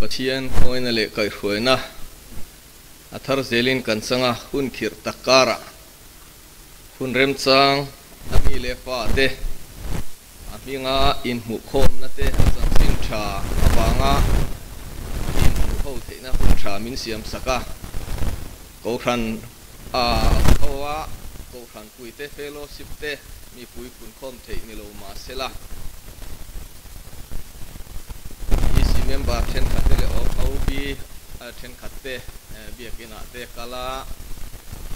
Pathian khawina leh kaihhruaina a thar zelin kan chang a, hun khirh tak karah hun remchang a mi leh fa te a hminga inhmuhkhawmna te a chanchin tha avanga inhmuh ho theihna hun tha min siam sak a, Kohhran a ho a, Kohhran puite fellowship te mipui punkhawm theih ni lo mah sela, EC member thenkhat te leh OB thenkhat te biakin ah te kal a,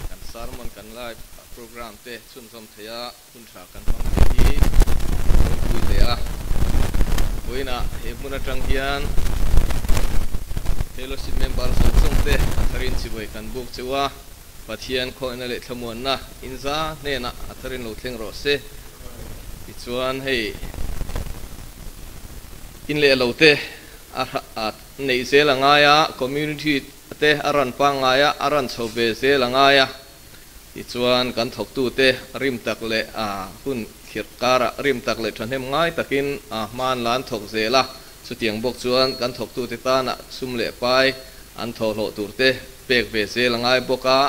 kan sermon kan live program te chhunzawm thei a, hun tha kan hmang thei hi ropui hle a. Vawiinah he hmun atang hian fellowship member zawng zawng te a tharin chibai kan buk cheu a. Pathian khawihna leh thlamuanna inza hnenah a tharin lo thleng rawh se. Tichuan hei in leh lo te a neih zel a ngai a, community te a ran pangngai a, a ran chho ve zel a ngai a. Tichuan kan thawktute rim tak leh a hun khirh karah rim tak leh thahnem ngai takin a hman la an thawk zel a. Chutiang bawk chuan kan thawktute tana sum leh pai an thawhhlawh turte pek ve zel a ngai bawk a,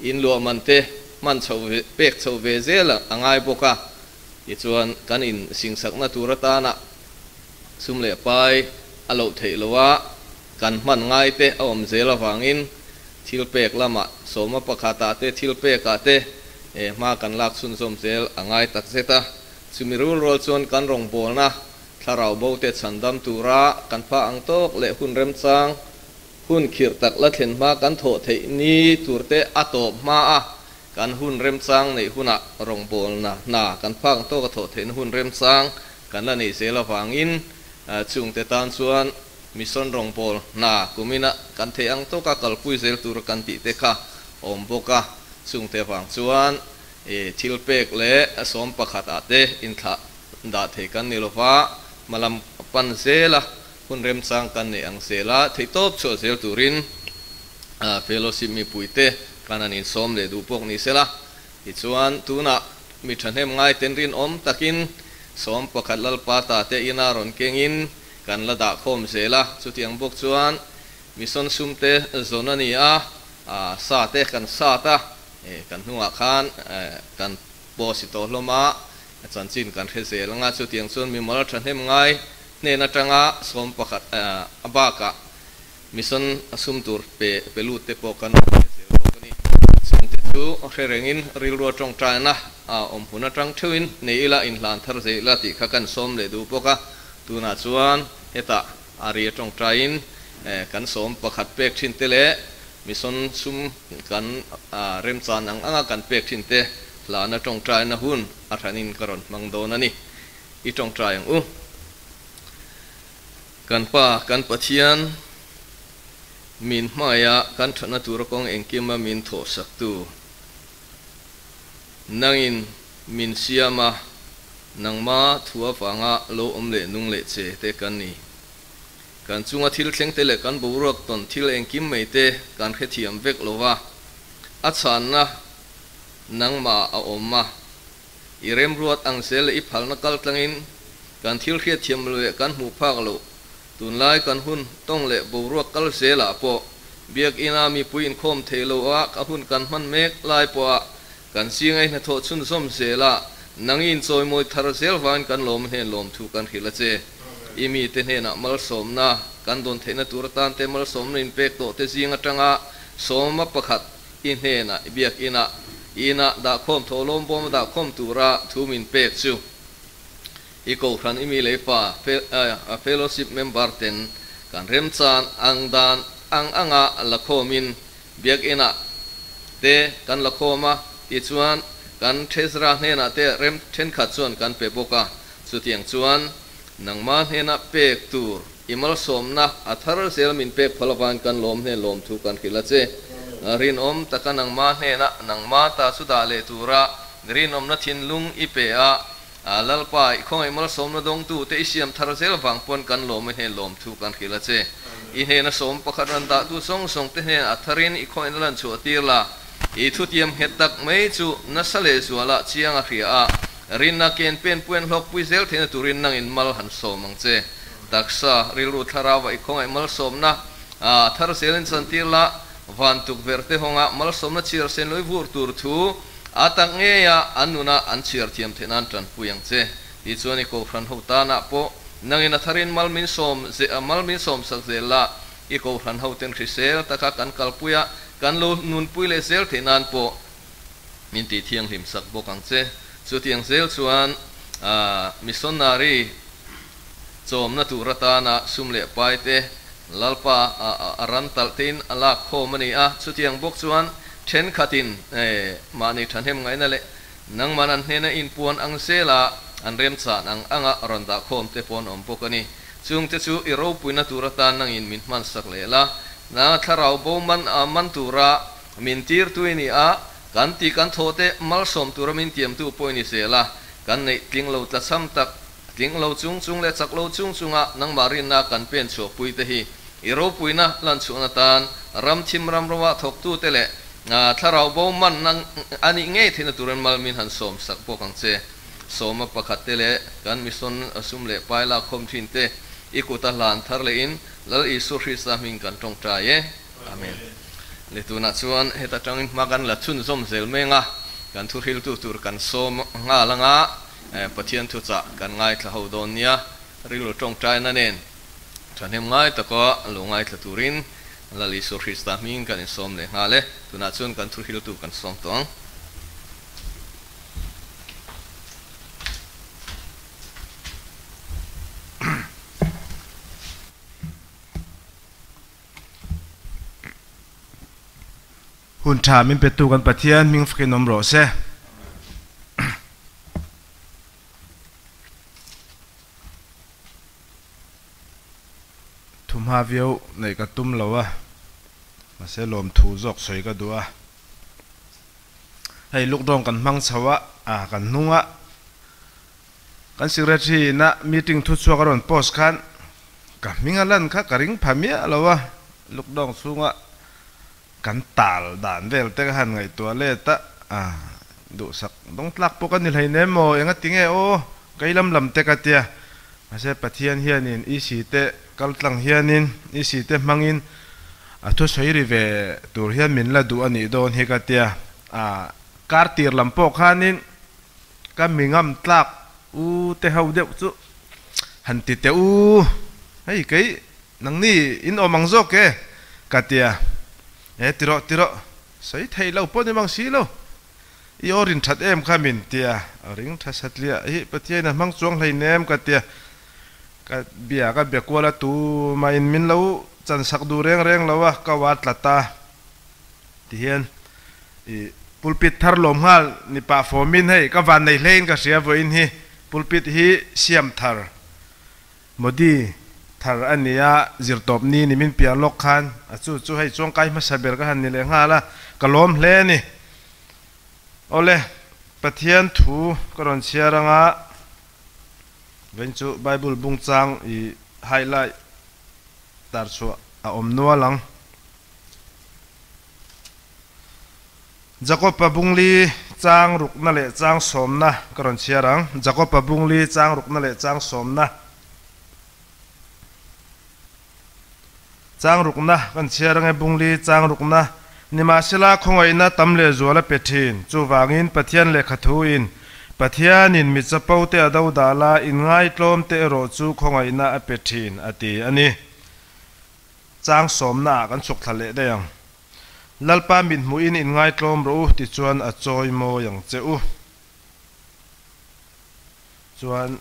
in luah man te hman chhoh ve pek chhoh ve zel a ngai bawk a. Tichuan kan in singsakna tur atana sum leh pai a loh theih loh a, kan hman ngai te a awm zel avangin thil pek lamah sawma pakhatah te thil pekah te hma kan lak chhunzawm zel a ngai takzet a. Chumi rul rual chuan kan rawngbawlna Thlarau bo te chhandam tura kan pha ang tawk leh hun remchang, hun khirh tak la thlen hma kan thawh theih ni tur te a tawp hma a, kan hun remchang neih hunah rawngbawlna hna kan pha ang tawk a thawh theihna hun remchang kan la nei zel avangin chungte tan chuan mission rawngbâwl hna kumina kan theih ang tawka kalpui zel tura kan tih te kha awm bawk a, chungte avang chuan thil pek leh sawm pakhat ah te inthlah Dah thei kan ni lova, hmalam pan zela hun remchang kan nei ang zela theihtawp chhuah zel turin fellowship mipuite kan han insawm leh duh pawk ni sela. Tichuan, tunah mi thahnem ngaiten rinawm takin sawm pakhat Lalpa ta te ina rawn kengin kan la dah khawm zel a, chutiang bawk chuan mission sumte zawn a ni a, sa te kan sat a, kan hnungah khan kan Post i tawh hlawm a, a chanchin kan hre zel anga chutiang chuan mimal thahnem ngai hnen atanga sawm pakhat a bakah mission a sum tur pe pe lut te pawh kan awm ve zel bawk a ni. Chungte chu hre rengin rilru a tawngtaina a awm hun atang theuhin nei ila inhlan thar zei ila tih kha kan sawm leh duh bawk a, tunah chuan hetah a ri a tawngtaiin kan sawm pakhat pek thin te leh Mission sum kan remchan ang anga kan pek thin te hlana tawngtaina hun a hranin ka rawn hmang dawn a ni. I tawngtai ang u. Kan Pa, kan Pathian, min hmaia kan thatna tura kawng engkima min thawhsaktu, nangin min siam a, nangma thu avanga lo awm leh nung leh che te kan ni. Kan chunga thil thleng te leh kan boruak tawn thil engkim mai te kan hrethiam vek lo va, a chhanna nangmah a awm a, i remruat ang zel leh i phalna kal tlangin kan thil hriatthiam lo leh kan hmuh phak loh tunlai kan hun tawng leh boruak kal zelah pawh Biakina mipui inkhawm thei lo a ka hun kan hman mek lai pawha kan zinga i hnathawh chhunzawm zela nang i inchawimawi thar zel vangin kan lawm hnen lawmthu kan hrilh a che. I mite hnenah malsawmna kan dawn theihna tur atan te malsawmna inpek tawh te zing atanga sawma pakhat i hnenah i biakinah i inah dahkhawm tho lawmbawma dahkhawm tura thu min pek chu i kohhran i mi lei fa fellowship member ten kan remchan ang dan ang anga lakhawmin Biakinah te kan la khawm a, tichuan kan Treasurer hnenah te rem thenkhat chuan kan pe bawk a, chutiang chuan nangma hnena pek tur i malsawmna a thar zel min pek phal avangin kan lawm hnen lawmthu kan hrilh a che. Rinawm taka nangma hnena nangma ta chu dah leh tura rinawmna thinlung i pe a, Lalpa i khawngaih malsawmna dawngtu te i siam thar zel vang pawn kan lawm i hnen lawmthu kan hrilh a che. I hnena sawm pakhat rawn dahtu zawng zawng te hnen a tharin i khawngaihna lan chhuah tir la. I thutiam nghet tak mai chu nasa leh zualah chiang a hria a, rinna ken pen puen hlawkpui zel theihna turin nangin mal han sawm ang che. Taksa, rilru thlarauva i khawngaih malsawmna thar zelin chantir la, van tukverh te hawnga malsawmna chhiar sen lawih vur tur thu a tak ngeia an nuna an chhiar thiam theih nan tanpui ang che. Tichuan i kohhran ho tanah pawh nangin a tharin mal min sawm mal min sawm sak zel la, i kohhran hoten hrisel taka kan kalpui a, kan lo nunpui leh zel theih nan pawh min tih thianghlim sak bawk ang che. Chutiang zel chuan missionary chawmna tur atana sum leh pai te Lalpa a ran talh tein a lak khawm a ni a. Chutiang bawk chuan thenkhatin mahni thahnem ngaihna leh nangman an hnena inpuan ang zela an remchan ang anga rawn dah khawm te pawh an awm bawk a ni. Chungte chu i ropuina tur atan nangin min hmansak leh la, nanga thlarau bo man tura Min tirtu i ni a, kan tih kan thawh te malsawm tura min tiamtu pawh i ni zel a, kan neih tling lo tlachham tak, tling lo chung chung leh chak lo chung chunga nangmah rinna kan pen chhuahpui te hi i ropuina lanchhuahna tan ram thim ram roa thawktute leh thlarau bo manna a nih ngei theihna turin mal min han sawm sak bawk ang che. Sawma pakhat te leh kan mission sum leh pai lak khawm thin te i kuta hlan thar lehin Lal Isua Krista hming kan tawngtai e. Amen. Le tunah chuan heta tangin hma kan la chhunzawm zel meng a, kan thuhriltu tur kan sawm nghal anga Pathian thuchah kan ngaithla ho dawn nia, rilru tawngtaina nen thahnem ngai taka lo ngaithla turin Lal Isua Krista hming kan insawm leh nghal e. Tunah chuan kan thuhriltu kan sawm tawh ang. Hun tha min petu kan Pathian hming fakin awm rawh se. Thumha viau neih ka tum lo a, mahse lawmthu zawk sawi ka duh a. Hei lockdown kan hmang chho a, kan hnung a. Kan secretary ina meeting thu chhuak a rawn post khan ka hming a lan kha ka ring pha miah lo a, lockdown chhunga kan tal dan vel te ka han ngaihtuah let a, duhsak dawng tlak pawh ka ni hleinem maw, enga ti nge aw kei lam lam te ka tia, mahse Pathian hianin EC te kal tlang hianin EC te hmangin a thusawi ri ve tur hian min la duh a nih dawn hi ka tia, kar tir lam pawh khanin Ka mi ngam tlak u te ho deuh chu han ti teh u, hei kei nangni in awm ang zawk e ka tia, e tirawh tirawh sawi theih lo pawh ni mang si lo, i aw rin that em kha min tia, ring tha satliah hi Pathiain a hmang chuang hleinem ka tia, ka bia ka bia kual a tu mahin min lo chan sak duh reng reng lo a, ka wa tla ta. Tihian i pulpit thar lawm nghal ni pah fawmin hei ka van nei hlein ka hria vawiin hi pulpit hi siam thar Modi thar a ni a zirtawp ni ni min piah lawk khan a chu chu hei chuangkai hmasa ber ka han ni leh nghal a ka lawm hle a ni. Awle Pathian thu ka rawn chhiar anga vawiin chu Bible bungchang i highlight tar chhuah a awm nual ang. Jakob-a bungli chang rukna leh chang sawmna ka rawn chhiar ang. Jakob-a bungli chang rukna leh chang sawmna. Chang rukna kan chhiar ang e, bungli chang rukna. Nimahsela khawngaihna tam leh zual a pe thin. Chuvangin Pathian lehkha thuin, Pathianin mi chapo te a do dah la, inngaihtlawm te erawh chu khawngaihna a pe thin, a ti a ni. Chang sawmna ah kan chhuk thla leh daih ang. Lalpa mit hmuhin in ngaitlawm rawh u tichuan a chawi mawi ang che u. Chuan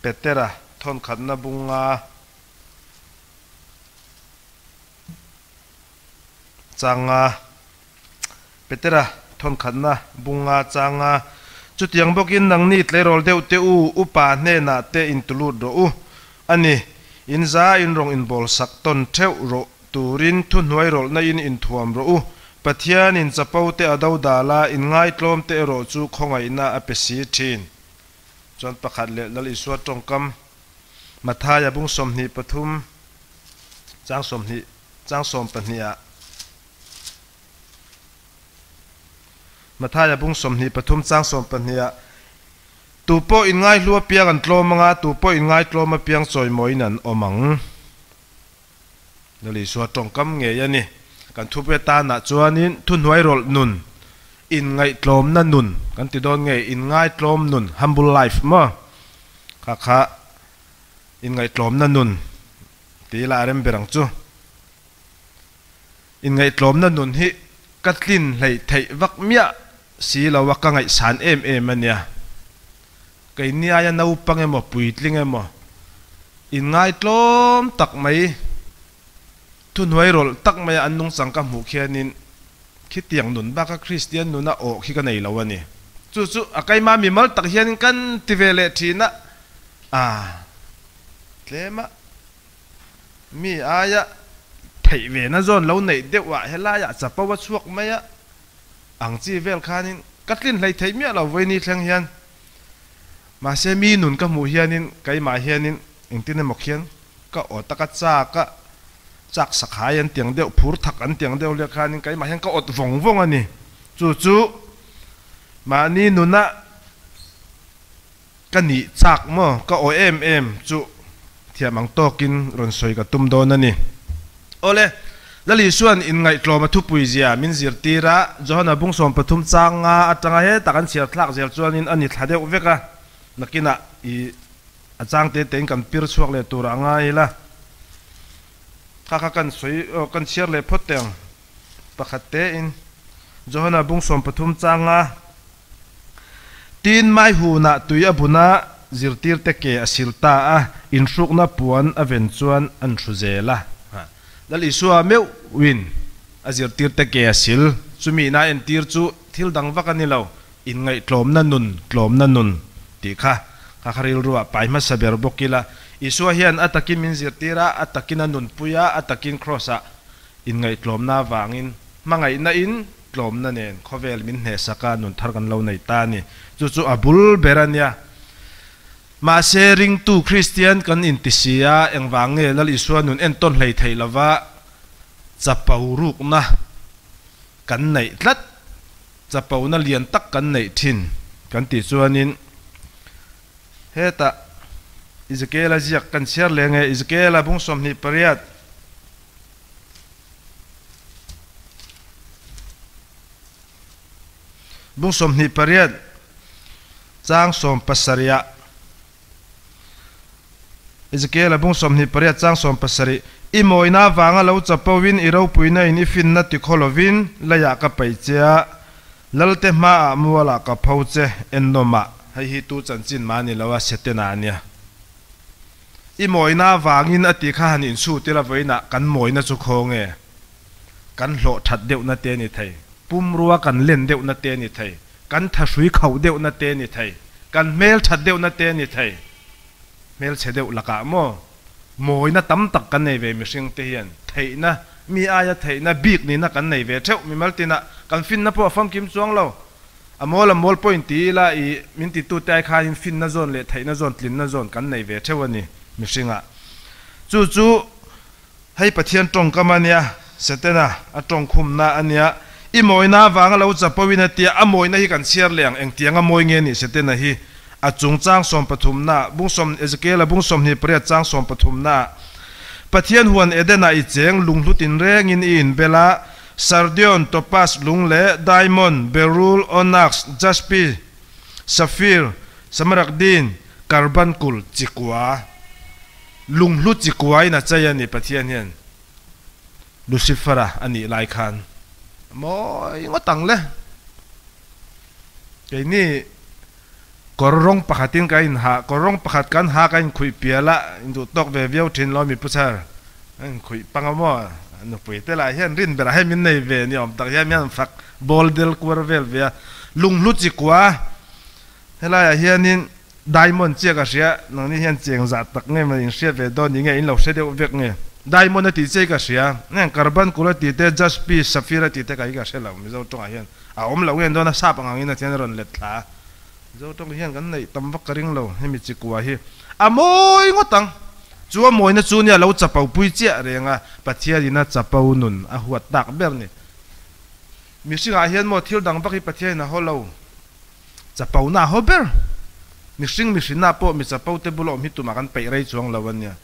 Petera thawnkhatna bunga changa Petera thawnkhatna bunga changa chutiang bawkin nangni tleirawl deuh te u upa hnenah te intulut rawh u a ni. In za in rawng inbawlsak tawn theuh rawh turin thuhnuai rawlhna in inthuam rawh u. Pathianin chapo te a do dal a, inngaitlawm te erawh chu khawngaihna a pe si thin. Chuan pakhat leh Lal Isua tawngkam Mathaia bung 23 chang 20 chang 12 ah Mathaia bung 23 chang 12 ah. Tu pawh inngaihlu apiang an tlawm anga, tu pawh inngaitlawm apiang chawimawiin an awm ang. Lal Isua tawngkam ngei a ni. Kan thupe tanah chuanin thuhnuairawlh nun, inngaihtlawmna nun kan ti dawn nge, inngaitlawm nun, humble life, maw? Kha kha inngaihtlawmna nun ti ila a rem ber ang chu. Inngaihtlawmna nun hi ka tlin hleih theih vak miah si lo a, ka ngaihsan em em a nia. Keini aia naupang emaw puitling emaw inngaitlawm tak mai, thuhnuai rawlh tak maia an nungchang ka hmuh khianin khitiang nun baka Kristian nuna awh khi ka nei lo a ni. Chu chu a keimah mimal tak hianin kan ti ve leh thin a, a tlema mi aia theih ve na zawn lo neih deuh ah helaiah chapo a chhuak mai a ang chi vel khanin ka tlin hlei theih miah lo vawiini thleng hian. Mahse mi nun ka hmuh hianin keimah hianin engtin emaw khian ka aw taka chak a, chak sakhai an tiang deuh, phur thak an tiang deuh hlek khanin keimah hian ka awt vawng vawng a ni. Chu chu mahni nuna ka nih chak maw, ka aw em em chu thiam ang tawkin rawn sawi ka tum dawn a ni. Awle, Lal Isua'n inngaihtlawm a thupui zia min zirtir a, Johana bung 13 chang nga atanga hetah kan chhiar thlak zel chuanin a ni thla deuh vek a, nakinah i a chang te tein kan pir chhuak leh tur a ngai ila. Kha kha kan sawi aw kan chhiar leh phawt teh ang pakhat tein Johana bung 13 chang nga Tin mai hunah tui a bun a, zirtirte ke a sil ta a, inhrukna puan a ven chuan an hru zel a. Lal Isua meuhin a zirtirte ke a sil, chumi ina entir chu thil dang vak a ni lo, inngaihtlawmna nun, tlawmna nun tih kha kha kha rilruah pai hmasa ber bawk ila. Isua hian a takin min zirtir a, a takin a nunpui a, a takin Kraws-ah inngaihtlawmna avangin hmangaihna in Tlawmna nen khawvel min hnehsak a, nun thar kan lo nei ta a ni. Chu chu a bul ber a nia. Mahse, ringtu Kristian kan inti si a, engvang nge Lal Isua nun entawn hlei theih lova chapo rukna kan neih tlat, chapona lian tak kan neih thin kan tih chuanin hetah Ezekiela ziak kan chhiar leh nge Ezekiela bung 28, Bung 28 chang 70 ah Ezekiel-a bung 28 chang 70 I mawina avanga lo chapo in i ropuina in i finna ti khaw lovin leiah ka peih che a, Lalte hmaah mualah ka pho che ennawmah. Hei hi tu chanchin mah ni lo a, Setena a nia. I mawina avangin a ti kha han inchhut ila vawiinah kan mawina chu khaw nge? Kan hlawh that deuhna te a ni thei, pumrua kan len deuhna te a ni thei, kan thahrui khauh deuhna te a ni thei, kan hmel that deuhna te a ni thei. Hmelchhe deuh lakah maw mawina tam tak kan nei ve mihring te hian theihna, mi aia theihna bik nihna kan nei ve theuh mimal tinah kan finna pawh a famkim chuang lo. A mawl a mawl pawh in ti ila i min ti tute ai khanin finna zawn leh theihna zawn tlinna zawn kan nei ve theuh a ni mihringah. Chu chu hei Pathian tawngkam a nia, Setana a tawngkhumna a nia, i mawina avanga lo chapo in a tia, a mawina hi kan chhiar leh ang, engtiang a mawi nge nih Setana hi a chung chang 13 na bung sawm Ezekiel-a bung 28 chang 13 naah Pathian huan Eden-ah i cheng lunghlut in rengin i inbel a, Sardion, topaz, lung leh diamond, beryl, onyx, jaspi, sapphire, smaragdine, carbuncle, chikua, lunghlu chikua in a chei a ni Pathian hian Lucifer-a a nih lai khan mawi ngawt ang le. Keini kawr rawng pakhatin ka inha, kawr rawng pakhat kan ha ka inkhuih pial a, induh tawk ve viau thin lo mi Pu Chhar, a inkhuih pang a maw? Nupui te lah hian rin berah hian min nei ve ni awm tak hian mi han fak bawl del kuar vel ve a, lunghlu chi kua helaiah hianin diamond chiah ka hria, nangni hian cheng zah tak nge maw in hriat ve dawn ni nge in lo hre deuh vek nge, diamond a tih che ka hria, heng carbuncle a tih te, jaspi, sapphire a tih te ka hi ka hre lo Mizo tawngah hian a awm loh nge dawn a sap ang angin a thian a rawn let thla a, Mizo tawng hian kan neih tam vak ka ring lo hemi chi kua hi a mawi ngawt ang. Chu a mawina chu nia lo chapo pui chiah reng a, Pathian in a chapo nun a huat tak ber ni. Mihringah hian maw thil dang vak hi Pathian in a haw lo, chapo na a haw ber. Mihring mihrinna pawh mi chapo te bula awm hi tumah kan peih rei chuang lo a nia.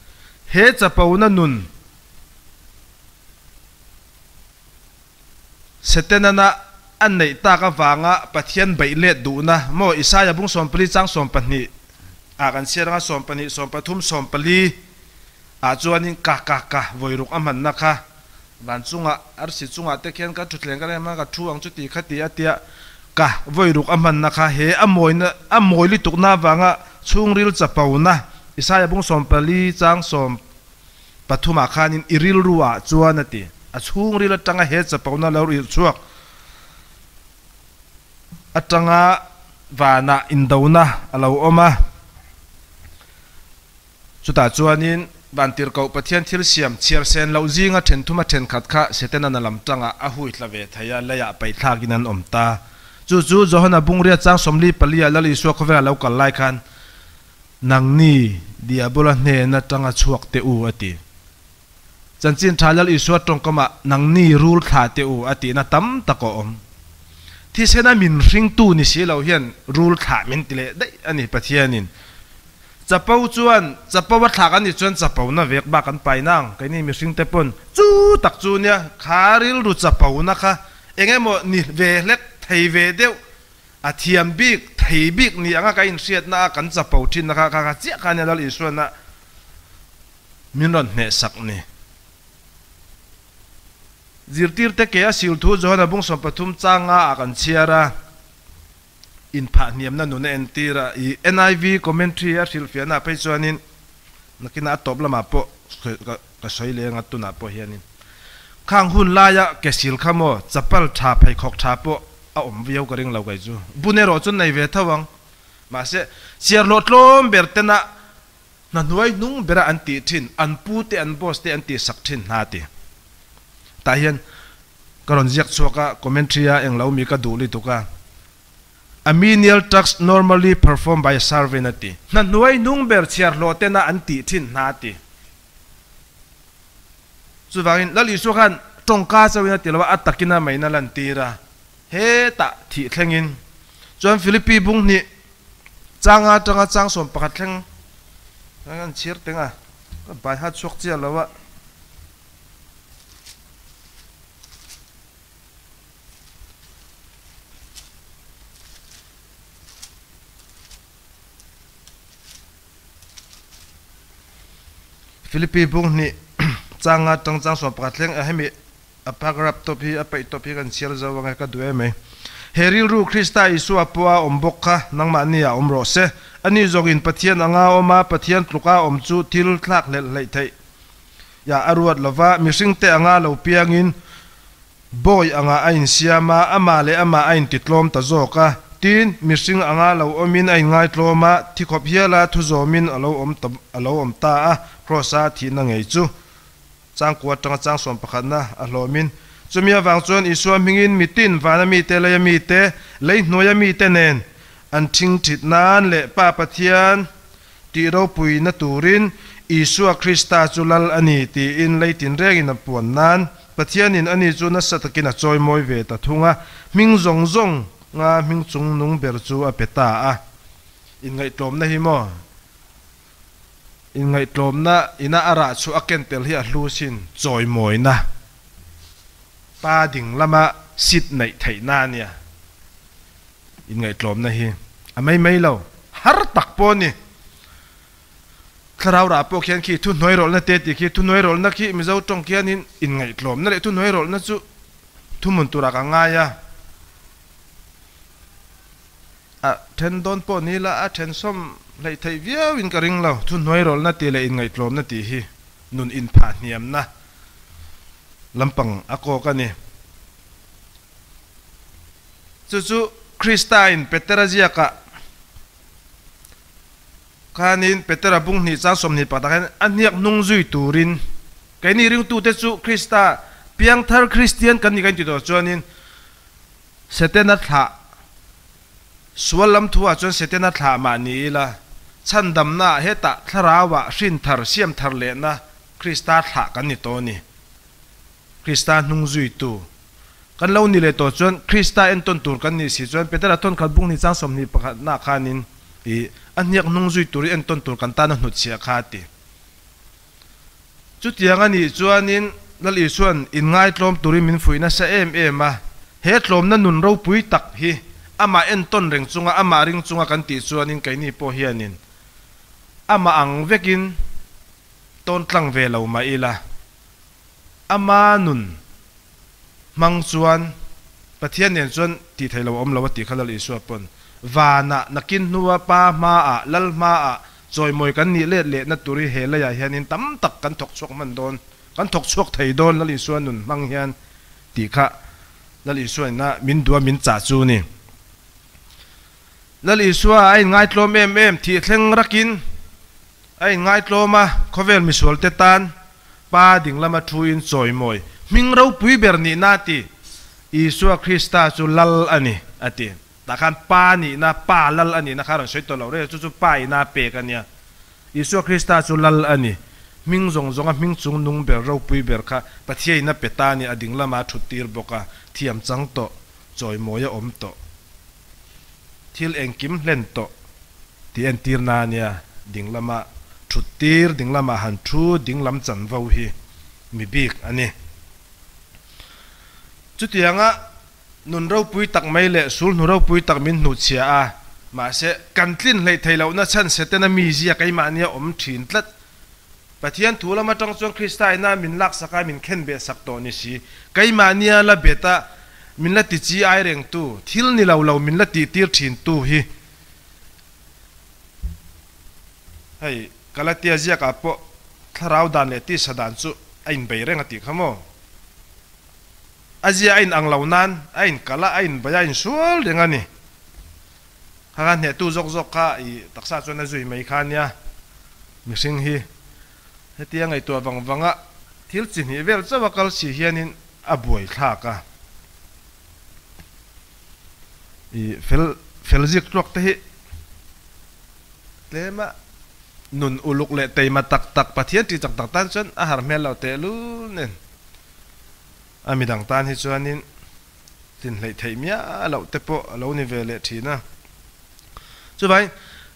He chapona nun Setenana a neih tak avanga Pathian beih let duhna maw Isaia bung 14 chang 12 ah kan chhiar anga 12, 13, 14 ah chuanin ka ka ka vawi ruk a hmanna kha van chungah arsi chungah te khian ka thutthleng ka rem a ka thu ang chuti kha ti a tia ka vawi ruk a hmanna kha he a mawina a mawi lutukna avanga chhungril chapona Isaia bung 14 chang 13 ah khanin i rilru ah chuan a ti. A chhungril atanga he chapona lo irh chhuak atanga vanah indona a lo awm a. Chutah chuanin Vantirhkoh Pathian thil siam chhiar sen loh zinga thenthuma thenkhat kha Setana na lam tangah a hui tla ve thei a, leiah paihthlakin an awm ta. Chu chu Johana bungria chang 44 ah Lal Isua khawvela lo kal lai khan, Nangni Diabola hnen atanga chhuak teh u, a ti. Chanchin tha Lal Isua tawngkamah nangni rul thla teh u, a tihna tam tak a awm. Thisena min hringtu ni si lo hian rul thlah min ti leh daih a ni Pathianin. Chapo chuan chapo a thlak a nih chuan chapona vek bak an pai nang. Keini mihringte pawn chu tak chu nia kha rilru chapona kha eng emaw ni ve hlek thei ve deuh A thiam bik, thei bik ni anga ka inhriatna a kan chapo thinna kha kha kha chiah kha ania Lal Isuana min rawn hnehsak ni. Zirtirte ke a sil thu Johana bung 13 changa ah kan chhiar a, inphah hniamna nun a entir a, i NIV commentary a hrilhfiahna ah phei chuanin nakinah a tawp lamah pawh ka sawi leng a tunah pawh hianin khang hun laia ke sil kha maw chapal tha pheikhawk tha pawh a awm viau ka ring lo kei chu. Bun erawh chu nei ve tho ang. Mahse, chiarhlawh tlawm ber tena hna hnuai hnung bera an tih thin, an pu te an boss te an tih sak thin hna ti. Tah hian ka rawn ziak chhuak a, commentary a englo mi ka duh lutuk a. A menial task normally performed by a servant a ti. Hna hnuai hnung ber chiarhlawh tena an tih thin hna ti. Chuvangin Lal Isua khan tawngka chauhin a ti lo a, a takin a main a lantir a, hetah thih thlengin. Chuan Philippi bung hnih changa atanga chang 11 thleng an chhir teng a, ka bai hat chhuak chiah lo a. Philippi bung hnih changa tang chang 11 thleng a hemi a paragraph tawp hi a peih tawp hi kan chhiar zo ang e ka duh em mai. He rilru Krista Isua pawh a awm bawk kha nangmahni ah awm rawh se. Ani zawkin Pathian anga awm a, Pathian tluka awm chu thil thlak hlelh hleih theih ya a ruat lova, mihringte anga lo piangin Bawi angah a insiam a, amah leh amah a intitlawm ta zawk a. Tin, mihring anga lo awmin a inngaitlawm a, thi khawp hiala thu zawmin a lo awm ta a lo awm ta a, Kraws-a thihna ngei chu changkua atanga chang 11-na a hlawmin. Chumi avang chuan Isua hmingin mitin vana mite, leia mite, lei hnuaia mite nen an thingthit nan leh Pa Pathian tih ropuina turin Isua Krista chu Lal a ni tiin lei tinrengin a puan nan Pathianin ani chu nasa takin a chawimawi ve ta thung a, hming zawng zawng nga hming chung nung ber chu a pe ta a. Inngaihtlawmna hi maw? Inngaihtlawmna ina a rah chu a ken tel hi a hlu sin. Chawimawina pa ding lama seat neih theihna a nia. Inngaihtlawmna hi a mai mai lo, har tak pawh a ni. Thlarau rah pawh khian khi thuhnuai rawlhna te tih khi thuhnuai rawlhna khi Mizo tawng khianin inngaihtlawmna leh thuhnuai rawlhna chu thuhmun turah ka ngai a. A then dawn pawh ni la a then sawm hleih theih viauin ka ring lo. Thuhnuai rawlhna tih leh inngaihtlawmna tih hi nun inphah hniamna lampang a kawk a ni. Chu chu Krista in Petera ziakah Khanin Petera bung hnih chang 24 ah khan a hniak hnung zui turin keini ringtute chu Krista piangthar Kristian kan ni kan inti tawh chuanin Setana thlah sual lam thu ah chuan Setana thlah mah ni ila chhandamna ah hetah thlarau ah hrin thar siam thar lehna Krista thlah kan ni tawh a ni. Krista hnung zuitu kan lo ni leh tawh chuan Krista entawn tur kan nih si chuan Petera thawnkhat bung hnih chang 21 nah khanin. I a hniak hnung zui tur i entawn tur kan tan a hnutchhiah kha a ti. Chutiang a nih chuanin Lal Isua'n inngaitlawm turin min fuih nasa em em a, he tlawmna nun ropui tak hi amah entawn reng chunga amah ring chunga kan tih chuanin keini pawh hianin amah ang vekin tawn tlang ve lo mah ila, ama nun hmang chuan Pathian nen chuan tih theih lo a awm lo a tih kha Lal Isua pawn vanah nakin hnua Pa hmaah Lal hmaah chawimawi kan nih let lehna tur hi he leiah hianin tam tak kan thawk chhuak hman dawn, kan thawk chhuak thei dawn Lal Isua nun hmang hian tih kha Lal Isua ina min duha min chah chu ni. Lal Isua a inngaitlawm em em thih thleng rakin a inngaitlawm a, khawvel misualte tan Pa dinglama thuin chawimawi hming ropui ber nihna a ti. Isua Krista chu Lal a ni, a ti. Tah khan Pa nihna, Pa Lal a nihna kha a rawn sawi tawh lo reng a, chu chu Pa ina a pek a nia. Isua Krista chu Lal a ni. Hming zawng zawnga hming chung nung ber ropui ber kha Pathian ina pe ta a ni, a dinglama a thut tir bawk a, thiam chang tawh, chawimawi a awm tawh, thil engkim hlen tawh. Tih entirna a nia, dinglama thut tir, dinglama han thu, dinglam chanvo hi mi bik a ni. Chutianga nun ropui tak mai leh sulhnu ropui tak min hnuhchhia a, mahse kan tlin hleih theih lohna chhan Setana mizia keimahnia awm thin tlat. Pathian thu lam atang chuan Krista ina min laksak a, min khen beh sak tawh ni si. Keimahnia la bet a, min la ti chi ai rengtu, thil ni lo lo min la tihtir thintu hi Hei, Galatia ziakah pawh thlarau dan leh tisa dan chu a inbei reng a tih kha maw? A zia a inang lo nan a inkal a, a inbei a, a insual reng a ni. Kha kha hnehtu zawk zawk kha i taksa chuan a zui mai kha a nia. Mihring hi hetia ngaihtuah vang vanga thil chi hnih vel chauh a kal si hianin a buaithlak a. I fel fel zik tluak te hi tlema nun uluk leh teima tak tak Pathian tih tak tak tan chuan a har hmel lo tehlul nen a midang tan hi chuanin tlinhleih theih miah loh te pawh a lo ni ve leh thin a. Chuvangin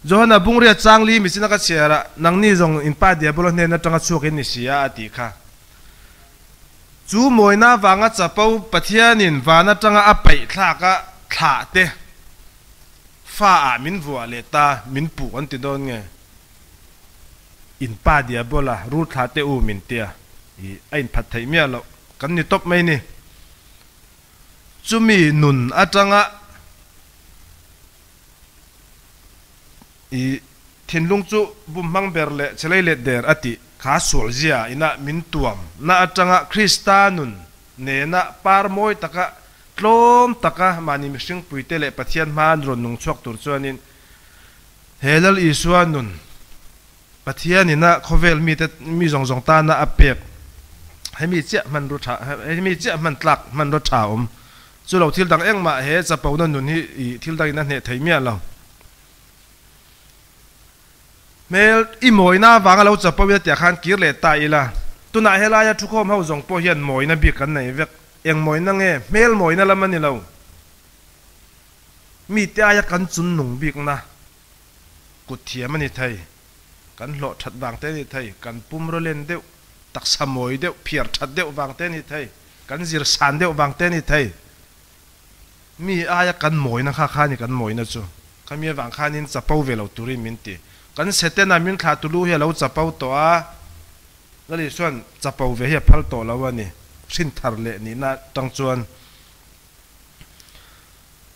Johana Bungria changli michina ka chhiar a, nangni zawng in pa diabolo hnen atanga chhuak in ni si a a tih kha. Chu mawina vanga chapo Pathianin van atanga a paih thlak a thlah te fa ah min vuah leh ta min puh an ti dawn nge? In pa diabola rul thlah te u min tia i a inphat theih miah loh kan ni tawp mai ni. Chumi nun atanga I thinlung chu bumhmang ber leh chelei let der a tih kha sualzia ina min tuam na atanga Krista nun nena par mawi taka tlawm taka mahni mihring puite leh Pathian hma an rawn nung chhuak tur chuanin he Lal Isua nun Pathian ina khawvel mite mi zawng zawng tana a pek hemi chiah hmanru tha hemi chiah hman tlak hmanraw tha awm chu lo thil dang engmah he chapona nun hi i thil dangin a hneh thei miah lo. Hmel i mawina avanga lo chapo ila tiah khan kir leh ta ila tunah helaia thukhawm ho zawng pawh hian mawina bik kan nei vek eng mawina nge hmel mawina lam a ni lo mite aia kan chun nung bikna Kut thiam a ni thei, kan hlawh that vang te a ni thei, kan pum rawlen deuh, taksa mawi deuh, phiar that deuh vang te a ni thei, kan zir san deuh vang te a ni thei. Mi aia kan mawina kha kha a ni kan mawina chu. Khami avang khanin chapo ve lo turin min ti. Kan Setana min thlah tulu hi a lo chapo tawh a, Lali chuan chapo ve hi a phal tawh lo a ni, hrin thar leh nihna atang chuan.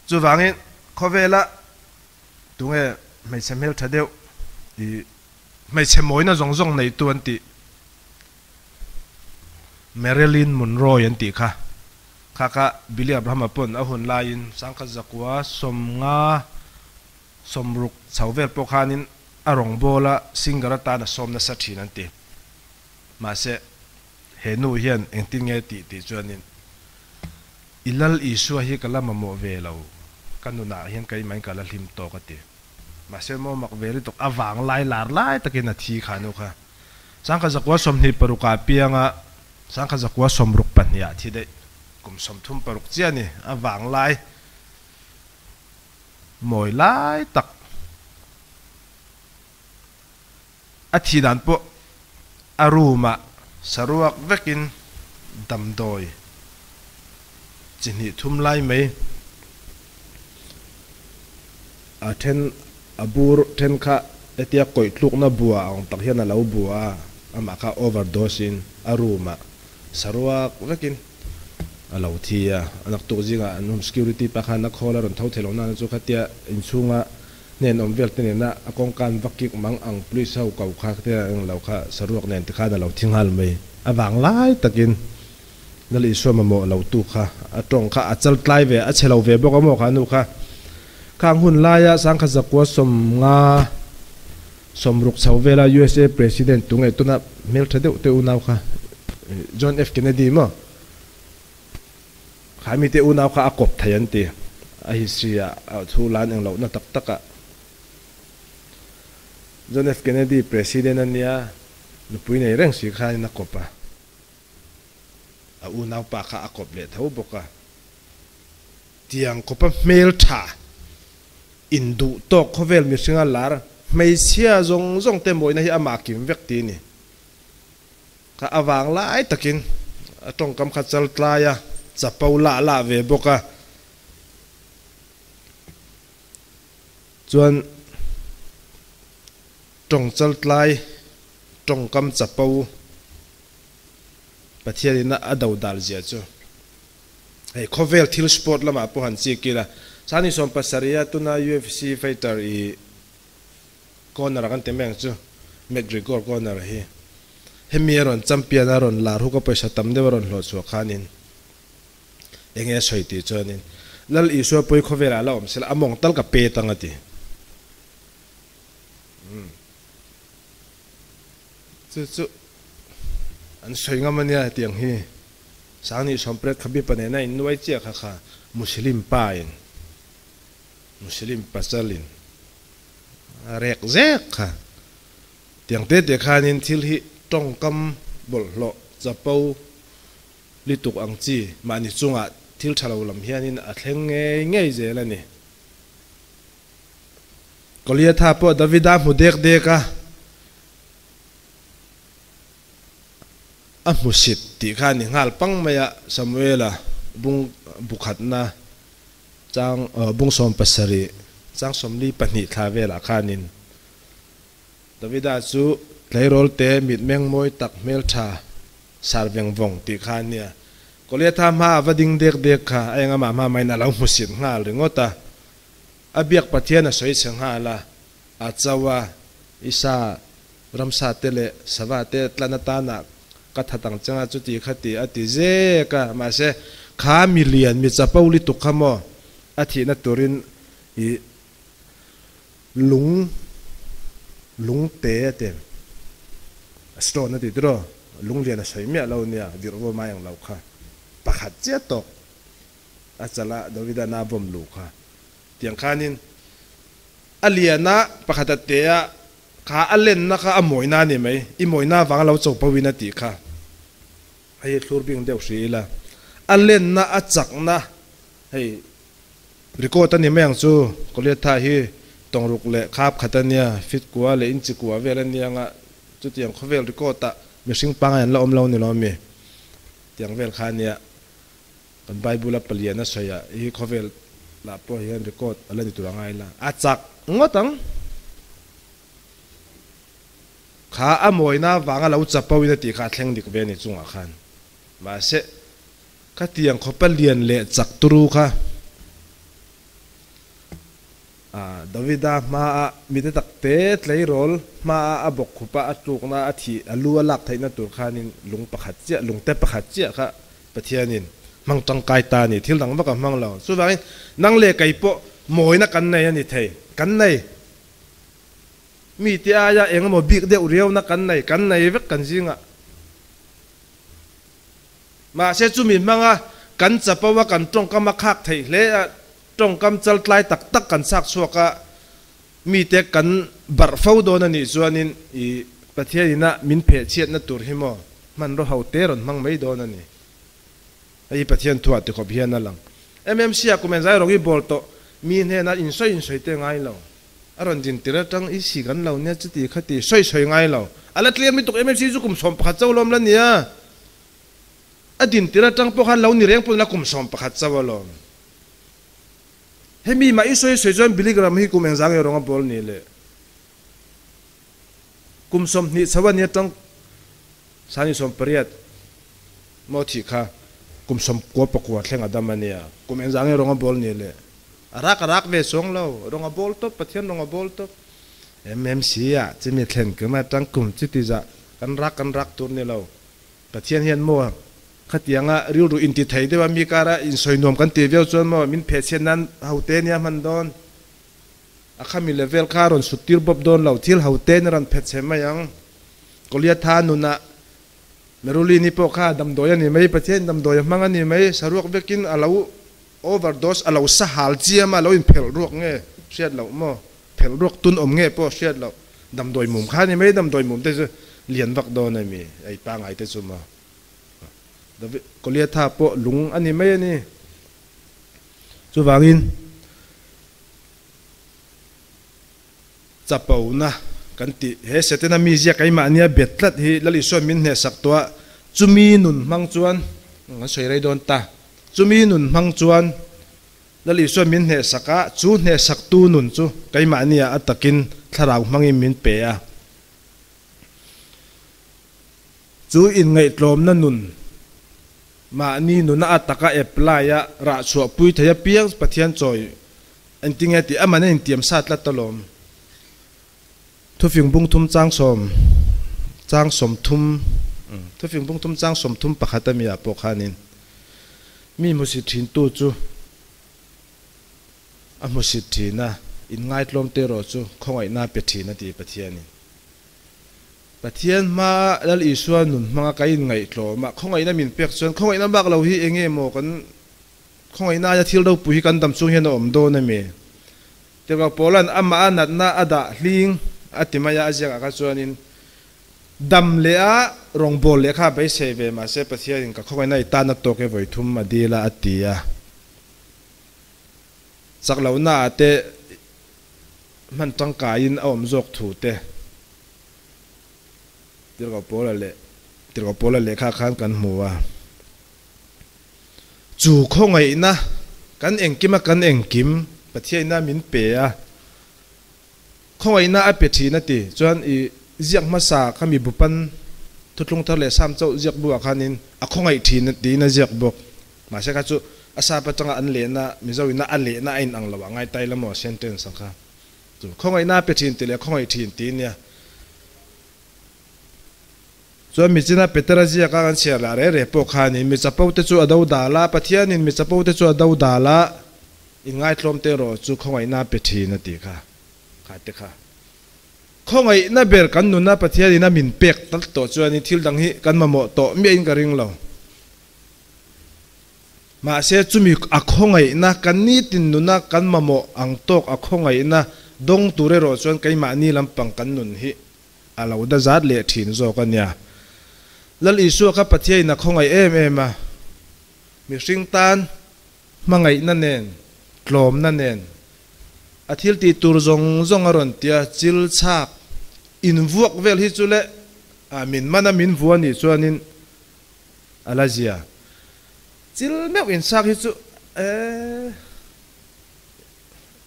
Chuvangin khawvela Tunge hmeichhe hmeltha deuh i hmeichhe mawina zawng zawng neitu an tih Marilyn Monroe an tih kha. Kha kha Billy Abraham-a pawn a hun laiin sangkhat zakua sawmnga sawmruk chho vel pawh khanin a rawngbawla singer atan a sawm nasa thin an ti. Mahse he nu hian engtin nge tih tih chuanin I Lal Isua hi ka la mamawh ve lo, ka nunah hian keimah in ka la hlim tawk a ti. Mahse maw mak ve lutuk, a vang lai lar lai takin a thi kha nu kha. Sangkhat zakua 26 ah piang a, sangkhat zakua 62 ah thi daih, kum 36 chiah a ni, a vang lai mawi lai tak. A thi dan pawh a room ah saruak vekin damdawi chi hnih thum lai mai a then a bur then kha hetia kawih tlukna bua ang tak hian a lo bua a, amah kha overdose in a room ah saruak vekin a lo thi a. A naktuk zingah an home security pa khan a call a rawn tho thei lo nana chu khatia inchhunga Hnen awm vel te nena a kawngkan va kik mang ang police ho ko kha te eng lo kha saruak nen tikhan a lo thi nghal mai. A vang lai takin Lal Isua mamawh lo tu kha a tawng kha a chal tlai ve a chhe lo ve bawk a maw kha nu kha. Khang hun laia sangkhat zakua sawmnga sawmruk chho vela usa President tu ngei tuna hmeltha deuh te unau kha John F Kennedy maw? Kha mite unau kha a kawp thei an ti. A history ah a thu lan eng lohna tak tak ah. John F Kennedy President a nia, nupui nei reng si khanin a kawp a. A unau pa kha a kawp leh tho bawk a. Tiang kawpa hmel tha, induh tawk khawvel mihringa lar hmeichhia zawng zawng te mawina hi amah kim vek ti ni. Kha avang lai takin a tawngkam kha chal tlai a, chapo lah lah ve bawk a. Chuan tawng chal tlai, tawngkam chapo Pathianin a do dal zia chu hei khawvel thil sport lamah pawh han chik ila, Sani 70 a tuna UFC fighter i Conor kan ti mai ang chu, McGregor Conor hi hemi a rawn champion a rawn lar huk a pawisa tam deuh a rawn hlawh chhuah khanin enge a sawi tih chuanin Lal Isua pawi khawvelah la awm sela a mawng tal ka pe tang a ti. Umm chu chu an sawi ngam ania hetiang hi Sangni Sawmpret Khabib-a nena innuai chiah kha kha Muslim pa in Muslim pasalin a rek zek kha. Tiang te te khanin thil hi tawngkam bawlhhlawh chapo lituk ang chi mahni chungah thil tha lo lam hianin a thleng ngei ngei zel a ni. Goliatha pawh Davida hmu dek dek a, a hmusit tih kha a ni nghal pang mai a, Samuela bung bukhatna Chang bung 70, chang 42 thla velah khanin Davida chu tleirawl te mitmeng mawi tak hmeltha sar veng vawng tih kha a nia. Goliatha hma a va ding dek dek kha a engamah hma maiin a lo hmusit nghal ringawt a. A biak Pathian a sawi chhe nghal a, a cho a, Isa ramsa te leh sava te tlan atana Ka that ang changa chuti kha ti a ti zek a, mahse kha mi lian mi chapo lutuk kha maw a thihna turin i lung lung te a ti stone a ti tiraw lung lian a sawi miah lo nia virh vaw mai ang lo kha pakhat chiah tawk a chala Davida na bawm lu kha tiang khanin a lian a pakhat a te a Kha a lenna kha a mawina a ni mai, i mawina avanga lo cho pawhin a tih kha. Hei thlur bing deuh hri ila, a lenna a chakna hei record a ni mai ang chu, Goliatha hi tawngruk leh khap khat a nia, fit kua leh inchi kua vel a nia anga chutiang khawvel record ah mihring pangai an la awm lo ni lo ami tiang vel kha a nia, kan Bible a palian a sawi ah hi khawvel lah pawh hian record a la ni tur a ngai la, a chak ngawt ang. Kha a mawina vanga lo chapo in a tih kha a thleng dik ve a ni chungah khan. Mahse, khatiang khawpa lian leh chak turu kha Davida hmaah mite takte tleirawl hmaah a bawk khupa a tlukna a thih a lu a lak theihna tur khanin lung pakhat chiah lungte pakhat chiah kha Pathianin hmang tangkai ta a ni, thil dang vak a hmang lo. Chuvangin nang leh kei pawh mawina kan nei a ni thei, kan nei. Mite aia eng emaw bik deuh riauna kan nei, kan nei vek kan zingah. Mahse chumi hmanga kan chapo a, kan tawngkam a khak theih hle a, tawngkam chaltlai tak tak kan chhak chhuak a, mite kan barh fo dawn a nih chuanin i Pathianina min pheh chhiatna tur hi maw hmanraw ho te rawn hmang mai dawn a ni. Hei hi Pathian thuah ti khawp hian a lang. MMC-ah kum eng zai rawng i bawl tawh mi hnena insawi insawi te ngai lo. A rawn din tir atang i si kan lo nia chuti khati sawi sawi ngai lo. A la tlem lutuk MMC chu kum 11 chauh lawm la nia. A din tir atang pawh khan lo ni reng pawn la kum 11 chauh alawm. Hemi mah i sawi sawi chuan Billy Graham hi kum engzang nge rawng a bawl ni le? Kum 20 chho a nia tang sani 18 maw thih kha kum 99 thleng a dam a nia. Kum engzang nge rawng a bawl ni le? A rak a rak ve chuang lo. Rawng a bawl tawp, Pathian rawng a bawl tawp. MMC ah chimi thlen kum atang kum chuti zah kan rak kan rak tur ni lo. Pathian hian maw khatianga rilru inti thei deuh a mi kara insawi nuam kan ti viau chuan maw min phehchhiat nan hote nia hman dawn. A khami level kha a rawn sut tir bawp dawn lo, thil hote in a rawn phet chhe mai ang. Goliatha nunah Merulini pawh kha damdawi a ni mai, Pathian damdawi a hmang a ni mai, saruak vekin a lo overdose, a lo sahal chiam a, a lo inphelh ruak nge hriat loh maw, phelh ruak tun awm nge pawh hriat loh, damdawi mum kha a ni mai, damdawi mum te chu lian vak dawn a mi, ei pangai te chu maw. Goliatha pawh lung a ni mai a ni. Chuvangin. Chapona kan tih he Setana mizia keimahnia bet tlat hi Lal Isuan min hnehsak tawh a, chumi nun hmang chuan kan sawi rei dawn ta. Chumi nun hmang chuan Lal Isuan min hnehsak a, chu hnehsaktu nun chu keimahnia a takin thlarau hmangin min pe a. Chu inngaihtlawmna nun mahni nuna a taka apply a rahchhuahpui thei apiang Pathian chawi Engtinge tih aman a intiam sa tlat alawm. Thufing bung thum chang sawm chang 30 Thufing bung thum chang 31 a mi ah pawh khanin mi hmusit thin tu chu a hmusit thin a, inngaitlawm te erawh chu khawngaihna pe thin a ti Pathianin. Pathian hmaa Lal Isua nun hmanga ka inngaihtlawm a, khawngaihna min pek chuan khawngaihna bak lo hi enge maw kan Khawngaihna aia thil ropui hi kan dam chung hian a awm dawn a mi? Tirhkoh Paula'n amah a natna a dah hling a ti mai a, a ziakah kha chuanin dam leh a rawngbâwl leh kha a beisei ve, mahse Pathianin ka khawngaihna i tan a tawk e vawi thum a dil a, a ti a. Chak lohnaah te hman tangkaiin a awm zawk thu te Tirhkoh Paula leh Tirhkoh Paula lehkha khan kan hmu a. Chu khawngaihna kan engkima kan engkim Pathiaina min pe a, khawngaihna a pe thin a ti. Chuan i ziak hmasa kha mi bupan Thuthlung Thar leh Sam chauh ziak buah khanin a khawngaih thin tiin a ziak bawk. Mahse kha chu a sap atanga an lehna Mizoina a lehna a inang lo a ngai tai la maw sentence ang kha. Chu khawngaihna a pe thin tih leh khawngaih thin tih nia. Chuan michina Petera ziak a kan chhiar lah reh reh pawh khanin mi chapo te chu a do dal a, Pathianin mi chapo te chu a do dal a, inngaithlawm te erawh chu khawngaihna a pe thin a tih kha, kha te kha. Khawngaihna ber kan nuna Pathianin a min pek tal tawh chuanin thil dang hi kan mamawh tawh miahin ka ring lo. Mahse chumi a khawngaihna kan nitin nuna kan mamawh ang tawk a khawngaihna dawng tur erawh chuan keimahni lampang kan nun hi A lo da zat leh thin zawk a nia. Lal Isua kha Pathiain a khawngaih em em a. Mihring tan hmangaihna nen, tlawmna nen a thil tih tur zawng zawng a rawn ti a, chil chhak invuak vel hi chu le a min man a min vua nih chuanin a la zia. Chil meuh inchhak hi chu ee.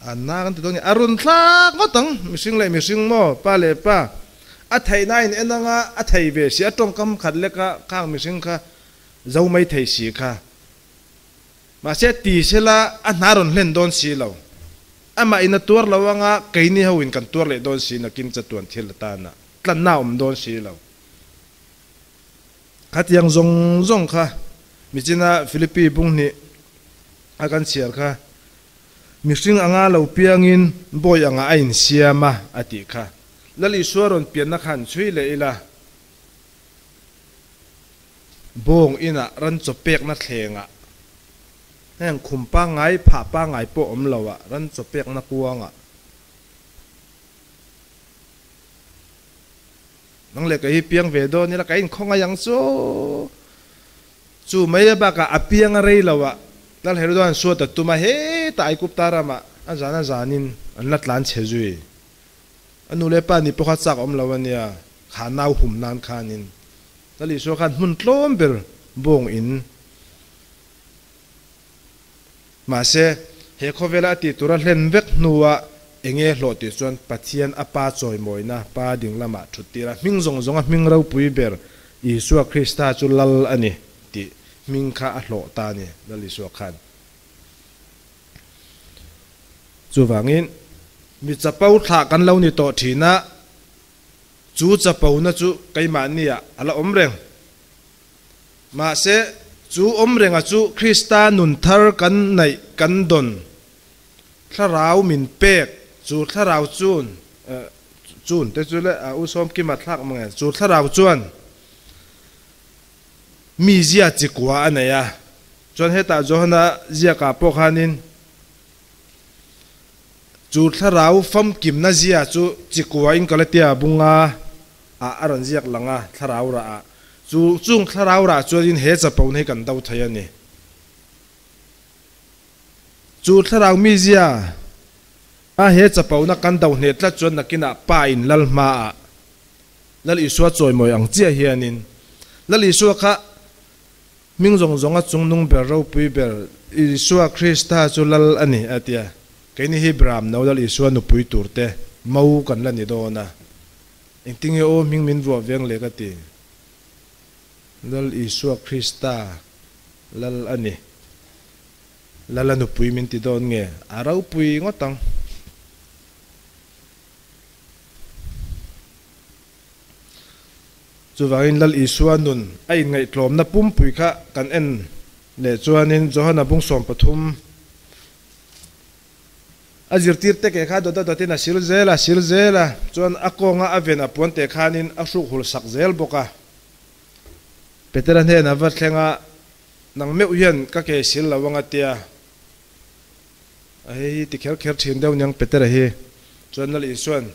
A na kan ti dawn nge? A run thlak ngawt ang, mihring leh mihring maw, pa leh pa. A theihna a in en anga a thei ve si, a tawngkam khat lek a khang mihring kha zo mai thei si kha. Mahse ti sela a hna rawn hlen dawn si lo. Amah in a tuar lo anga keini ho in kan tuar leh dawn si nakin chatuan thil atana tlanna a awm dawn si lo. Khatiang zawng zawng kha michina Philippi bunghnih a kan chhiar kha Mihring anga lo piangin bawi anga a insiam a, a tih kha. Lal Isua rawn pianna kha han chhui leh ila. Bawng inah ran chaw pekna thlengah, heng khum pangngai, phah pangngai pawh awm loah ran chaw pekna kuangah. Nang leh kei hi piang ve dawn ila ka inkhawngaih ang chu. Chu mai bakah a piang a rei lo a, Lal Herodoan suat a tum a, hetah Aigupta ramah a zan a zanin an la tlan chhe zui. A nu leh pa nih pawh kha chak awm lo a nia, kha nau hum nan khanin Lal Isua khan hmun tlawm ber bawng in. Mahse, he khawvela a tih tura hlen vek hnuah enge hlawh tih chuan Pathian a Pa chawimawina Pa ding lamah thut tir a, hming zawng zawnga hming ropui ber Isua Krista chu Lal a ni tih hming kha a hlawh ta a ni, Lal Isua khan. Chuvangin, mi chapo thlah kan lo ni tawh thin a, chu chapona chu keimahniah a la awm reng. Mahse, chu awm renga chu Krista nun thar kan neih kan dawn thlarau min pek, chu thlarau chun, chun te chu le a u Sawmkima thlak mang e, chu thlarau chuan mi zia chikua a nei a. Chuan hetah Johana ziakah pawh khanin chu thlarau famkimna zia chu chikua in Galatia bunga ah a rawn ziak lang a, thlarau rah ah. Chu chung thlarau rah chuanin he chapona hi kan do thei a ni. Chu thlarau mizia a he chapona kan do hneh tlat chuan nakinah Pa in Lal hmaah Lal Isua chawimawi ang chiah hianin Lal Isua kha hming zawng zawnga chungnung ber ropui ber Isua Krista chu Lal a ni a ti a. Keini hi Bramno Lal Isua nupui turte mo kan la ni dawn a. Engtinge aw hming min vuah veng le ka ti. Lal Isua Krista Lal a ni. Lal a nupui min ti dawn nge? A ropui ngawt ang. Chuvangin Lal Isua nun a inngaihtlawmna pumpui kha kan en leh chuanin Johana bung 13, A zirtir te ke kha dawt a dawtin a sil zel a, sil zel a, chuan a kawnga a ven a puan te khanin a hruk hul sak zel bawk a. Petera hnenah va thleng a, Nang meuh hian ka ke sil lo anga tia. A hei hi ti kher kher thin deuh niang Petera hi. Chuan Lal Isuan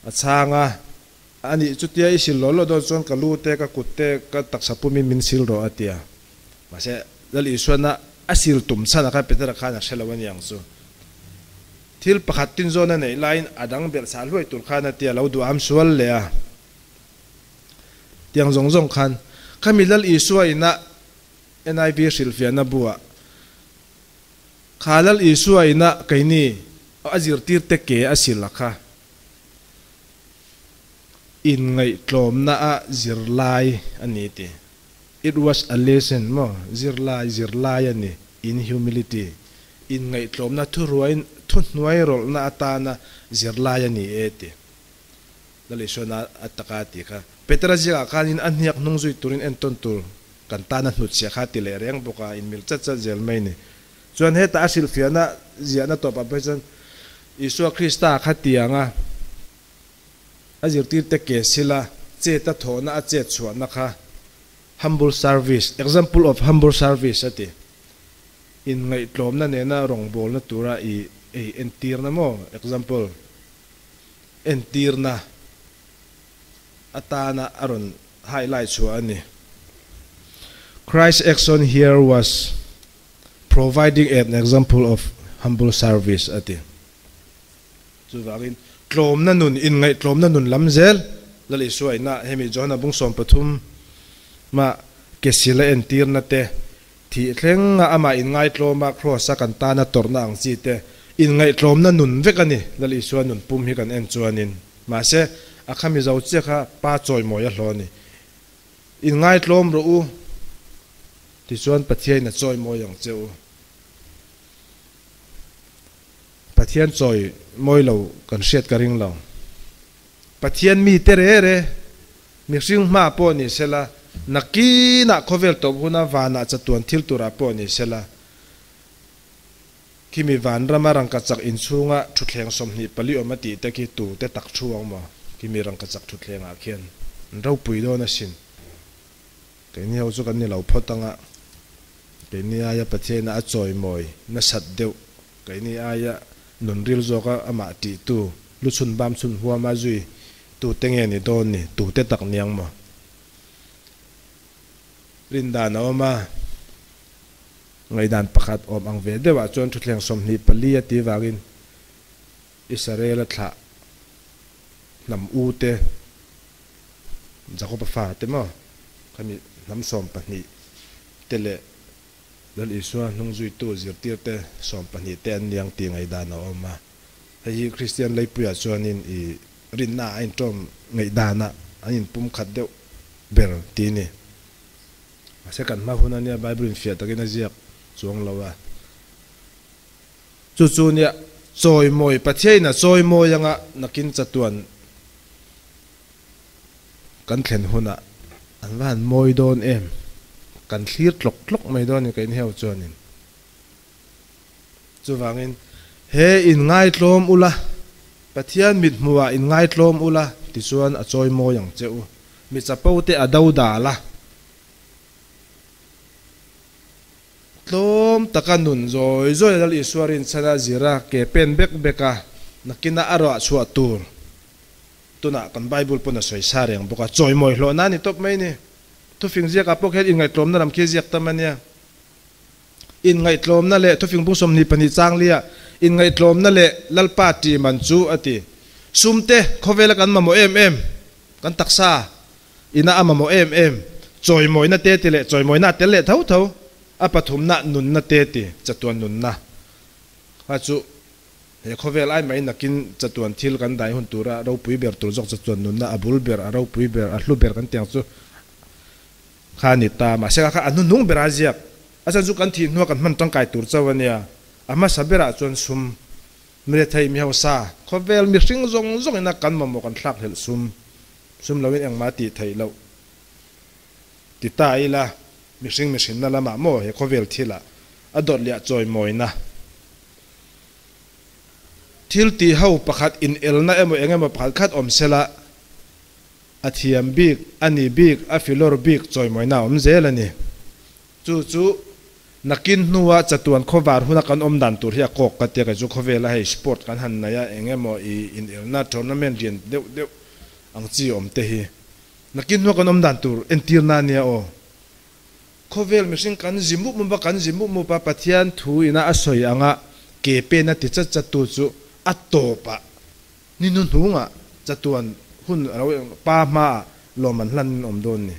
a chhang a, A nih chutia i sil lo lo dawn chuan ka lu te, ka kut te, ka taksa pumin min sil rawh a tia. Mahse, Lal Isuan a a sil tum chhan a kha Petera khan a hre lo a niang chu. Thil pakhat tin zawn a neih laiin a dang belh chah hluai tur khan a tia lo duh am sual leh a. Tiang zawng zawng khan khami Lal Isua ina NIV hrilhfiahna buah kha Lal Isua ina keini a zirtirte ke a sil a kha. Inngaihtlawmna a zirlai a ni ti. It was a lesson maw? Zirlai, zirlai a ni. In humility. Inngaihtlawmna thuruain thuhnuai rawlhna atana zirlai a ni e ti. Lal Isuana a taka a ti kha. Petera ziakah khanin a hniak hnung zui turin entawn tur kan tana hnutchhiah kha a ti leh reng bawk a, inmil chat chat zel mai ni. Chuan hetah a hrilhfiahna ziahna tawpah phei chuan Isua Krista kha tianga a zirtirte ke sila chet a thawhna a chet chhuahna kha humble service, example of humble service a ti. Inngaihtlawmna nena rawngbawlna tura i ei entirna maw? Example, entirna atana a rawn highlight chhuah a ni. Christ's action here was Providing an example of humble service a ti. Chuvangin tlawmna nun, inngaihtlawmna nun lam zel Lal Isua ina hemi Johana bung 13 mah ke sil a entirna te, thih thlenga amah inngaitlawma Kraws a kan tana tawrhna ang chi te, inngaihtlawmna nun vek a ni Lal Isua nun pum hi kan en chuanin. Mahse, a khami zo chiah kha Pa chawimawi a hlawh a ni. Inngaitlawm rawh u. Tichuan Pathiain a chawi mawi ang che u. Pathian chawi mawi lo kan hriat ka ring lo. Pathian mi te re re, mihring hma pawh ni sela, nakinah khawvel tawp huna vanah chatuan thil turah pawh ni sela, khimi vanrama rangkachak inchhunga thutthleng 24 awm a tih te khi tu te tak thu ang maw? Khimi rangkachak thutthlengah khian an ropui dawn asin. Keini ho chu kan ni lo phawt ang a, keini aia Pathiaina a chawimawi nasat deuh, keini aia nun ril zawka amah tihtu, lu chhun bam chhun huama zui tute nge ni dawn ni, tute tak niang maw? Rindan a awm a, ngaihdan pakhat awm ang ve deuhah chuan thutthleng 24 a ti vangin Israel a thlah. hnam u te Jakoba fa te maw khami hnam 12 te leh Lal Isua hnungzuitu zirtirte 12 te an niang tih ngaihdan a awm a. Hei hi Kristian leipuiah chuanin i rinna a inṭawm ngaihdanah an inpumkhat deuh ber ti ni. Mahse kan hma hun ania Bible in fiah takin a ziak chuang lo a. Chu chu nia chawimawi Pathiain a chawimawi anga nakin chatuan kan thlen hunah an va han mawi dawn em? Kan thlir tlawk tlawk mai dawn ni ka inheu chuanin. Chuvangin, he inngaitlawm ula, Pathian mithmuhah inngaitlawm ula, tichuan a chawimawi ang che u. Mi chapo te a do dal a. Tlawm taka nun zawi zawi Lal Isua rinchhan a zir a, ke pen bek bek a, nakinah a ruah chhuah tur. Tunah kan Bible pawn a sawi sa reng bawk a, chawimawi hlawhna a ni tawp mai ni. Thufing ziakah pawh khian inngaihtlawmna lam khi a ziak tam a nia. Inngaihtlawmna leh thufing bung 22 chang liah inngaihtlawmna leh Lalpa ṭih man chu a ti. Sumte khawvela kan mamawh em em, kan taksa Ina a mamawh em em, chawimawina te ti leh chawimawina a tel leh tho tho, a pathumna nunna te ti, chatuan nunna kha chu he khawvel ai mai nakin chatuan thil kan dai hun tura ropui ber tur zawk chatuan nunna a bul ber, a ropui ber, a hlu ber kan tiang chu kha a ni ta. Mahse kha kha a hnuhnung bera a ziak, a chhan chu kan thih hnua kan hman tangkai tur chauh a nia, a hmasa berah chuan sum, mirethei, mihausa, khawvel mihring zawng zawng ina kan mamawh kan thlak hlelh sum. Sum loin engmah tih theih loh ti ta ila, mihring mihrinna lamah maw he khawvel thilah a dawt liah chawimawina thil tih ho pakhat inelna emaw eng emaw pakhat khat awm sela, a thiam bik, a ni bik, a filawr bik chawimawina a awm zel a ni. Chu chu nakin hnua chatuan khawvar huna kan awm dan tur hi a kawk ka tia kei chu khawvela hei sport kan han nei a eng emaw i inelna tournament lian deuh deuh ang chi awm te hi nakin hnua kan awm dan tur entir na ania aw. Khawvel mihring kan zi mup mup a kan zi mup mup a Pathian thu ina a sawi anga ke pen a ti chat chat tu chu a tawp ah ni hnuhnungah chatuan hun a lo pa hmaah lawm an hlan in awm dawn ni.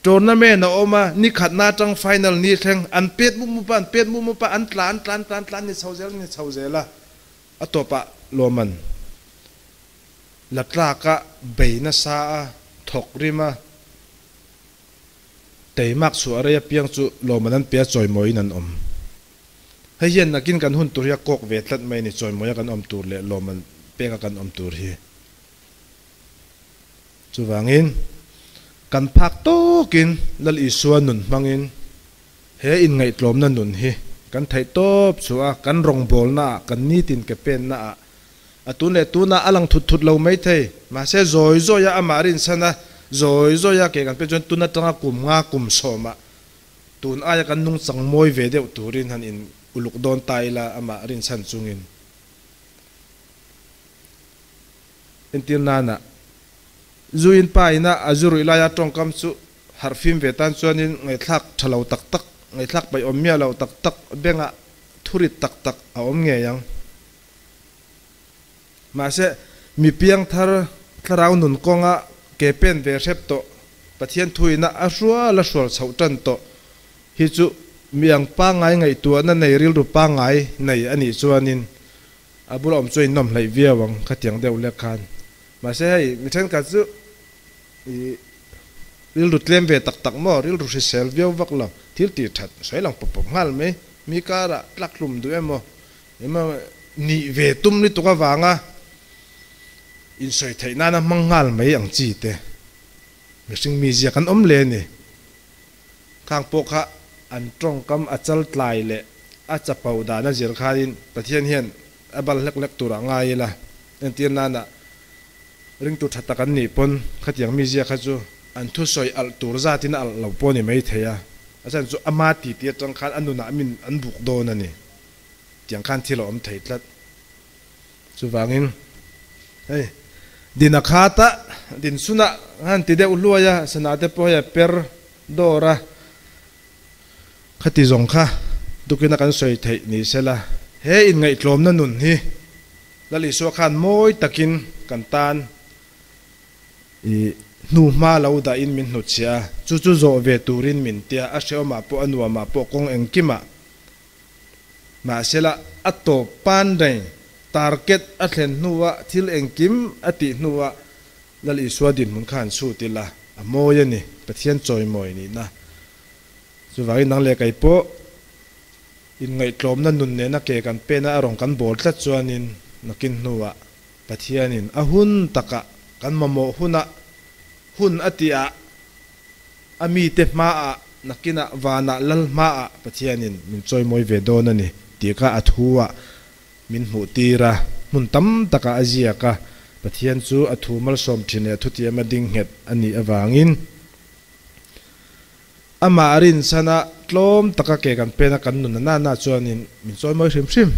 Tournament a awm a, ni khatna atang final ni thleng an pet mup mup a, an pet mup mup a, an tla an tla an tla an tla an ni chho zel an ni chho zel a, a tawpah lawmman la tlak a, bei nasa a, thawk rim a, teimak chhuah rei apiang chu lawmman an pe a, chawimawiin an awm. Hei hian nakin kan hun tur hi a kawk ve tlat mai a ni, chawimawia kan awm tur leh lawmman peka kan awm tur hi. Chuvangin, kan phak tawkin Lal Isua nun hmangin he inngaihtlawmna nun hi kan theih tawp chu a, kan rawngbawlnaah, kan nitin ke pennaah a tun leh tunah a lang thut thut lo mai thei. Mahse, zawi zawia amah rinchhan a, zawi zawia ke kan pen chuan tun atanga kum nga kum sawmah tun aia kan nungchang mawi ve deuh turin han in uluk dawn ta ila amah rinchhan chungin. Entir nana zu in pa ina a zu ruih laia tawngkam chu harh fim ve tan chuanin ngaihthlak tha lo tak tak, ngaihthlak paih awm miah lo tak tak, bengah thurit tak tak a awm ngei ang. Mahse, mi piang thar thlarau nun kawnga ke pen ve hrep tawh, Pathian thuina a hrual a hrual chhoh tan tawh hi chu mi ang pangngai ngaihtuahna nei rilru pangngai nei a nih chuanin A bula awm chu a innawm hleih viau ang khatiang deuh lek khan. Mahse hei mi thenkhat chu i rilru tlem ve tak tak maw, rilru hrisel viau vak lo, thil tih that sawi lang pawp pawp nghal mai, mi karah tlak hlum duh emaw, emaw nih ve tum lutuk avanga insawi theih nana hmang nghal mai ang chi te mihring mi zia kan awm le a ni. Khang pawh kha an tawngkam a chal tlai leh a chapo dan a zir khanin Pathian hian a bal hlek hlek turah ngai ila. Entir nana ringtu tha tak an nih pawn khatiang mizia kha chu an thusawi alh tur zatin a alh lo pawh a ni mai thei a, a chhan chu ama titi atang khan a nunah min an buk dawn a ni. Tiang khan thil a awm thei tlat. Chuvangin hei din a khat a, din sunah han ti deuh hluai a, sana te pawh hei a per dawr a, khati zawng kha tukin a kan sawi theih ni sela, he inngaihtlawmna nun hi Lal Isua khan mawi takin kan tan I hnuhma lo dahin min hnutchhiah a, chu chu zawh ve turin min tia, a hrehawmah pawh a nuamah pawh kawng engkimah. Mahsela a tawp pan reng, target a thlen hnuah thil engkim a tih hnuah Lal Isua dinhmun kha han chhut ila, a mawi a ni, Pathian chawimawi nihna. Chuvangin nang leh kei pawh inngaihtlawmna nun nena ke kan pena a rawn kan bawl tlat chuanin nakin hnuah Pathianin a hun takah kan mamawh hunah hun a tihah a mite hmaah nakinah vanah lal hmaah Pathianin min chawimawi ve dawn a ni tih kha a thu-ah min hmuh tir a, hmun tam takah a ziak a, Pathian chu a thu malsawm thin leh a thutiam a ding nghet a nih avangin amah rinchhana tlawm taka ke kan pena kan nun a nana chuanin min chawimawi hrim hrim.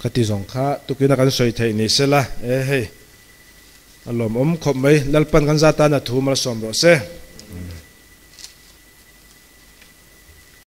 Ka ti zawng kha tukin a kan sawi theih ni sela, e hei a lawmawm khawp mai, Lalpan kan za tan a thu malsawm rawh se.